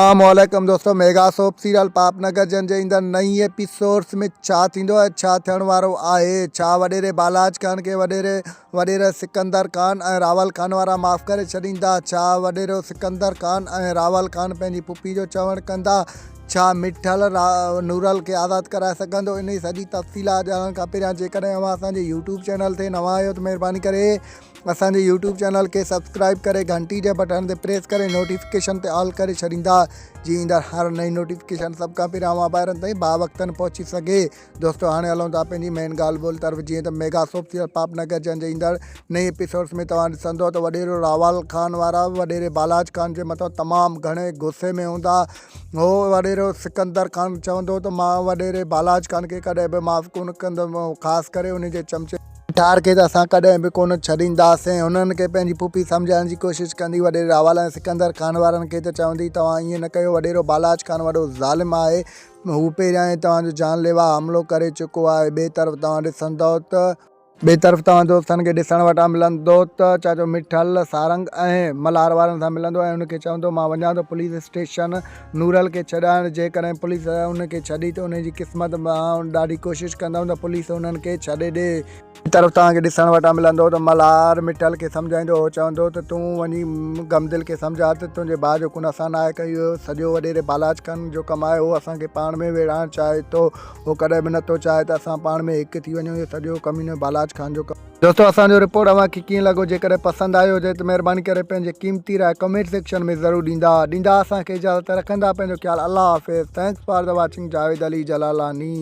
السلام عليڪم دوستو ميگا سوپ سيريل پاپ نگر جن جي ايندڙ نئين ايپيسوڊس ۾ ڇا ٿيندو ۽ ڇا ٿيڻ وارو آهي ڇا وڏيري بالاچ خان کي وڏيري وڏيري سڪندر خان ۽ راول خان وارا معاف ڪري ڇڏيندا ڇا وڏيرو سڪندر خان ۽ راول خان پنهنجي پڦي جو چوڻ ڪندا ڇا مٺل نورل کي آزاد ڪرائي سگهندو انهي سڄي تفصيلات ڄاڻڻ کان پهريان جيڪڏهن اوهان اسان جي يوٽيوب چينل تي نوان آهيو ته مهرباني ڪري اسان جي يوٽيوب چينل کي سبسڪرائيب ڪري گهنٽي جي بٽڻ تي پريس ڪري نوٽيفڪيشن تي آل ڪري ڇڏيندا جي ايندڙ هر نئين نوٽيفڪيشن سڀ کان پهريان اوهان ڀائرن تائين با وقتن پهچي سگهي. دوستو هاڻي هلون ٿا پنهنجي مين ڳالهه ٻولهه طرف جيئن ته ميگا سوپ سيريل پاپ نگر جنهن جي ايندڙ نئين ايپيسوڊس ۾ توهان ڏسندو ته وڏيرو راول خان وارا وڏيري بالاچ خان جي مٿان تمام گهڻي غصي ۾ هوندا هو وڏيرو سڪندر خان چوندو ته مان وڏيري بالاچ خان کي ڪڏهن به معاف ڪونه ڪندم خاص ڪري ان جي چمچي ٺار کي ته اسان ڪڏهن به ڪونه ڇڏينداسين. هنن کي پنهنجي پڦي سمجهائڻ جي ڪوشش ڪندي وڏيري راول ۽ سڪندر خان وارن کي ته چوندي توهان ائين نه ڪيو وڏيرو بالاچ خان وڏو ظالم آهي هو پهريان ئي توهان جو جان ليوا حملو ڪري چڪو آهي ٻئي طرف توهان ڏسندؤ ته ٻئي طرف توهان دوستن کي ڏسڻ وٽان ملندو ته چاچو مٺل سارنگ ۽ ملهار وارن سان ملندو ۽ ان کي چوندو مان وڃان ٿو پوليس اسٽيشن نورل کي ڇڏائڻ جيڪڏهن پوليس ان کي ڇڏي ته انهي جي قسمت مان ڏاڍي ڪوشش ڪندم ته پوليس انهن کي ڇڏي ڏي. ٻي طرف توهان کي ڏسڻ وٽان ملندو ته ملهار مٺل کي سمجهائيندو هو چوندو ته تون وڃي غمدل کي سمجهاء ته تنهنجي ڀاء جو خون اسان ناهي ڪيو اهو سڄو وڏيري بالاچ خان جو ڪم آهي هو اسان کي پاڻ ۾ ويڙهائڻ چاهي ٿو هو ڪڏهن به نٿو چاهي ته اسان پاڻ ۾ هڪ ٿي وڃون اهو سڄو ڪمينو بالاچ خان جو ڪم دوستو اسان جو رپورٽ اوهان کي ڪيئن لڳو جيڪڏهن پسند آيو هجي ته مهرباني ڪري پنهنجي قيمتي راء ڪمينٽ سيڪشن ۾ ضرور ڏيندا ڏيندا اسان کي اجازت رکندا پنهنجو خيال الله حافظ thanks for the watching Javed Ali Jalalani.